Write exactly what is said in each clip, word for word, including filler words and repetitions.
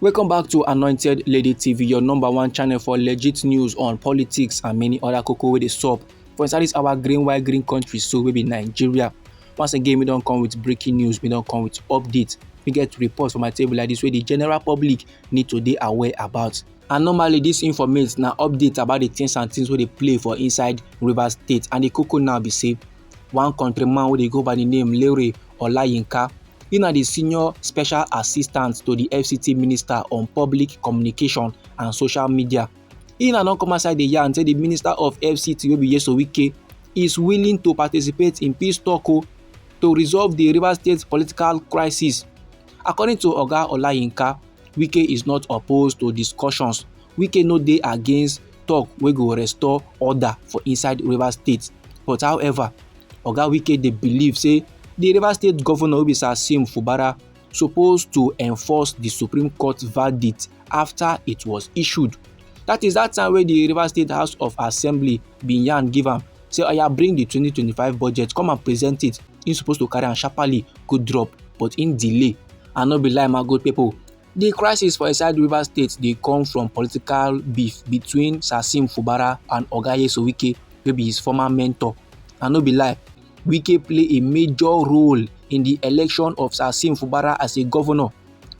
Welcome back to Anointed Lady T V, your number one channel for legit news on politics and many other koko wey dey sup for inside this our green white green country so wey be Nigeria. Once again, we don come with breaking news, we don come with updates. We get reports for my table like this wey the general public need to dey aware about. And normally, this informate na update about the things and things wey dey play for inside Rivers State. And the koko now be say, one countryman wey dey go by the name Lere Olayinka, he na the senior special assistant to the F C T minister on public communication and social media. He na don come outside the yarn say the minister of F C T wey be Yeso Wike is willing to participate in peace talk o, to resolve the Rivers State political crisis. According to Oga Olayinka, Wike is not opposed to discussions. Wike no dey against talk wey go restore order for inside Rivers State. But however, Oga Wike dey believe say the Rivers State governor wey be Sasim Fubara suppose to enforce the Supreme Court verdict after it was issued. That is that time wey the Rivers State House of Assembly bin yarn give am say, "Oya, bring the twenty twenty-five budget, come and present it." He suppose to carry am sharply go drop, but he delay. And no be lie, my good people, the crisis for inside Rivers State dey come from political beef between Sasim Fubara and Oga Yeso Wike, wey be his former mentor. And no be lie, Wike play a major role in the election of Sasim Fubara as a governor.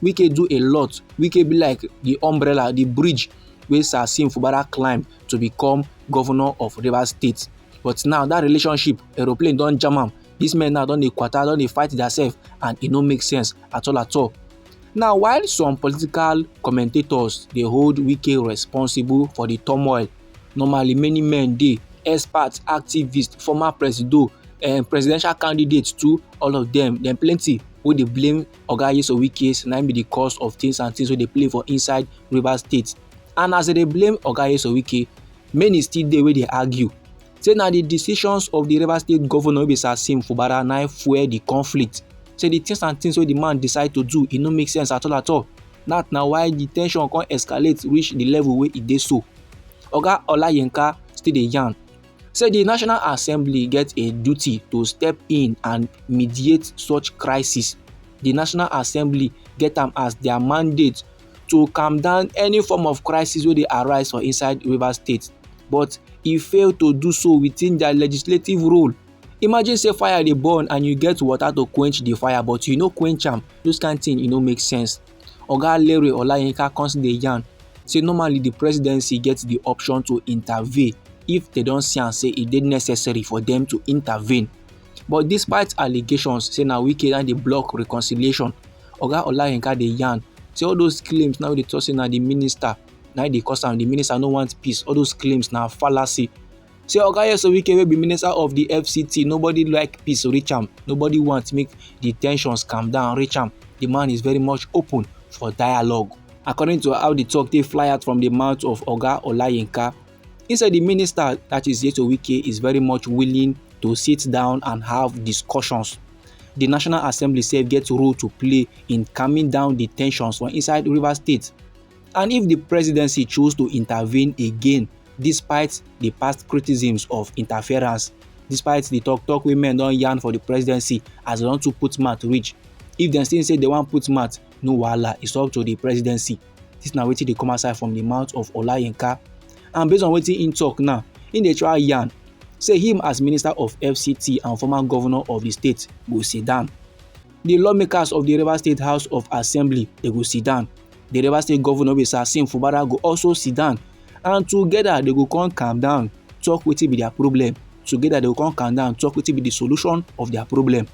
Wike do a lot. Wike be like the umbrella, the bridge wey Sasim Fubara climb to become governor of Rivers State. But now that relationship, aeroplane don jam am. This man now don dey kwata, don dey fight theirself, and e no make sense at all at all. Now, while some political commentators dey hold Wike responsible for the turmoil, normally many men dey, experts, activists, former presido, um, presidential candidates too, all of them, dem plenty wey dey blame Oga Yeso Wike say na him be the cause of things and things wey dey play for inside Rivers State. And as they dey blame Oga Yeso Wike, many still dey wey dey argue say na the decisions of the Rivers State governor wey be Sasim Fubara na fuel the conflict. Say the things and things wey the man decide to do, e no make sense at all at all. That na why the tension come escalate reach the level wey e dey so. Oga Olayinka still dey yarn say the National Assembly get a duty to step in and mediate such crisis. The National Assembly get am as their mandate to calm down any form of crisis wey dey arise for inside Rivers State, but e fail to do so within their legislative role. Imagine say fire dey burn and you get water to quench the fire, but you no quench am. Those kind thing, e no make sense. Oga Lere Olayinka come still dey yarn say normally the presidency get the option to intervene if they don see am say e dey necessary for them to intervene. But despite allegations say na Wike na dey block reconciliation, Oga Olayinka dey yarn say all those claims now dey talk say na the minister na dey cause am, the minister no want peace, all those claims na fallacy. Say Oga Yeso Wike wey be minister of the F C T, nobody like peace reach am, nobody want make the tensions calm down reach am. The man is very much open for dialogue. According to how the talk take fly out from the mouth of Oga Olayinka, he said the minister, that is Yeso Wike, is very much willing to sit down and have discussions. The National Assembly sef get role to play in calming down the tensions for inside Rivers State. And if the presidency choose to intervene again, despite the past criticisms of interference, despite the talk talk wey men don yarn for the presidency as they don too put mouth reach, if dem still say they wan put mouth, no wahala, it's up to the presidency. This na wetin dey come outside from the mouth of Olayinka. And based on wetin im talk now, im dey try yarn say him as minister of F C T and former governor of the state go sit down. The lawmakers of the Rivers State House of Assembly, they go sit down. The Rivers State governor wey be Sasim Fubara go also sit down, and together they go come calm down, talk wetin be their problem. Together they go come calm down, talk wetin be the solution of their problem.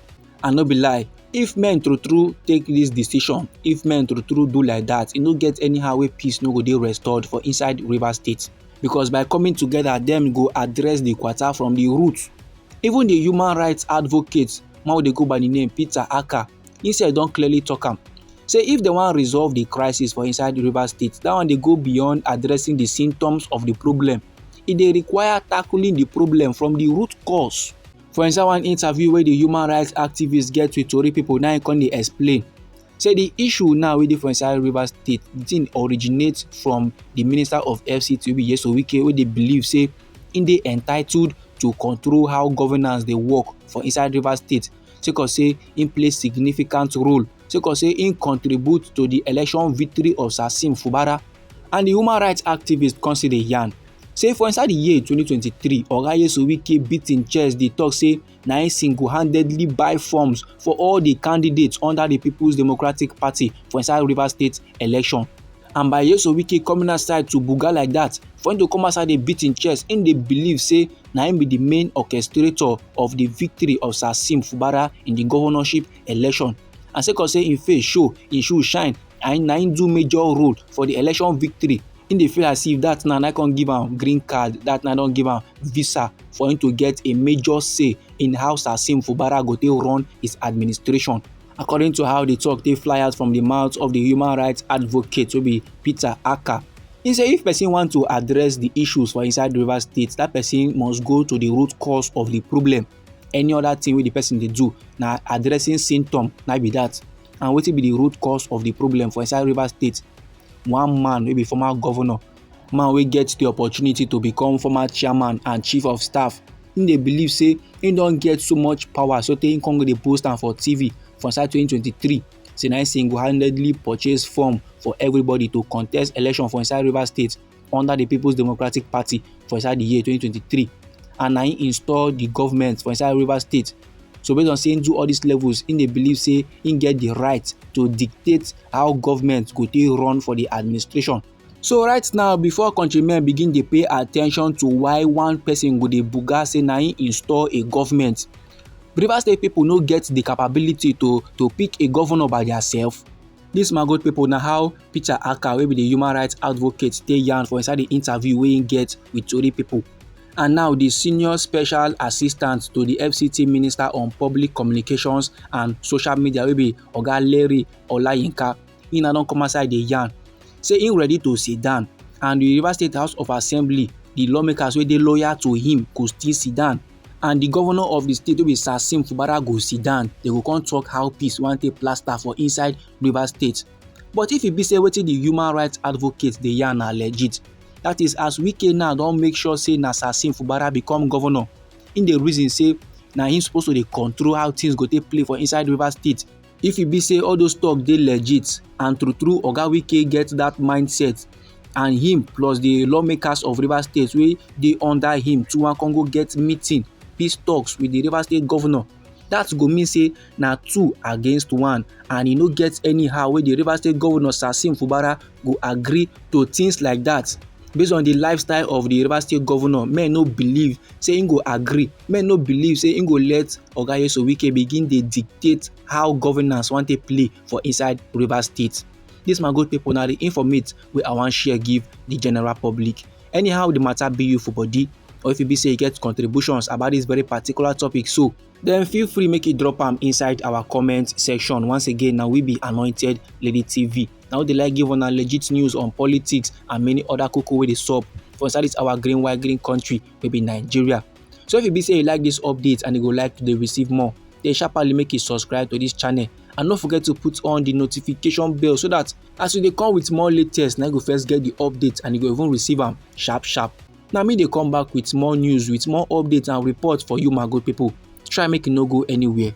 And no be lie, if men true true take this decision, if men true true do like that, e no get anyhow wey peace no go dey restored for inside Rivers State. Because by coming together, dem go address the kwata from the root. Even the human rights advocate, man wey dey go by the name Peter Aka, he sef don clearly talk am say if they wan resolve the crisis for inside Rivers State, that one dey go beyond addressing the symptoms of the problem. E dey require tackling the problem from the root cause. For inside one interview wey the human rights activist get with tori people, na im come dey explain say the issue now wey dey for inside Rivers State, the thing originate from the minister of F C T wey be Yeso Wike, wey dey believe say im dey entitled to control how governance dey work for inside Rivers State, sake of say im play significant role sake of say im contribute to di election victory of Sasim Fubara. And di human rights activist come still dey yarn say for inside di year twenty twenty-three, Oga Nyesom Wike beat im chest dey tok say na im single-handedly buy forms for all di candidates under di People's Democratic Party for inside Rivers State election. And by Nyesom Wike coming outside to buga like dat, for im to come outside dey beat im chest, im dey believe say na im be di main orchestrator of di victory of Sasim Fubara in di governorship election. And sake of say im face show, im shoe shine, and na im do major role for di election victory, im dey feel as if dat na na come give am green card, dat na don give am visa for im to get a major say in how Sasim Fubara go take run his administration. According to how di tok take fly out from di mouth of di human rights advocate wey be Peter Aka, im say if pesin want to address di issues for inside Rivers State, dat pesin must go to di root cause of di problem. Any oda tin wey di pesin dey do na addressing symptom, na be dat. And wetin be di root cause of di problem for inside Rivers State? One man wey be former governor, man wey get di opportunity to become former chairman and chief of staff, im dey believe say im don get so much power sotey im come go dey post am for T V for inside twenty twenty-three, say na im single-handedly purchase form for everybody to contest election for inside Rivers State under di People's Democratic Party for inside di year twenty twenty-three, and na im install di government for inside Rivers State. So based on say im do all dis levels, im dey believe say im get di right to dictate how government go take run for di administration. So right now, before countrymen begin dey pay attention to why one pesin go dey buga say na im install a government, Rivers State pipo no get di capability to to pick a governor by diasef. Dis my good pipo, na how Peter Aka, wey be di human rights advocate, take yarn for inside di interview wey im get wit tori pipo. And now di senior special assistant to di F C T minister on public communications and social media, wey be Oga Larry Olayinka, im na don come outside dey yarn say im ready to sit down, and di Rivers State House of Assembly, di lawmakers wey dey loyal to im, go still sit down, and di governor of di state, wey be Sasim Fubara, go sit down. Dem go come tok how peace wan take plaster for inside Rivers State. But if e be say wetin di human rights advocate dey yarn na legit, dat is, as Wike now don make sure say na Sasim Fubara become governor, im dey reason say na im suppose to dey control how tins go take play for inside Rivers State. If e be say all those tok dey legit, and true true Oga Wike get dat mindset, and him plus di lawmakers of Rivers State wey dey under him too wan come go get meeting, peace talks wit di Rivers State governor, dat go mean say na two against one, and e no get anyhow wey di Rivers State governor, Sasim Fubara, go agree to tins like dat. Based on di lifestyle of di Rivers State governor, men no believe say im go agree. Men no believe say im go let Oga Nyesom Wike begin dey dictate how governance wan take play for inside Rivers State. Dis, my good pipo, na di informate wey I wan share give di general public. Anyhow di mata be you for body, or if e be say you get contributions about dis very particular topic so, den feel free make you drop am inside our comment section. Once again, na we be Anointed Lady T V. Na we dey like give una legit news on politics and many oda koko wey dey sup for inside dis our green white green country wey be Nigeria. So if e be say you like dis update and you go like to dey receive more, den sharpaly make you subscribe to dis channel, and no forget to put on di notification bell so dat as we dey come wit more latest, na you go first get di update and you go even receive am sharp sharp. Na me dey come back wit more news, wit more update and report for you, my good pipo. Try make you no go anywhere.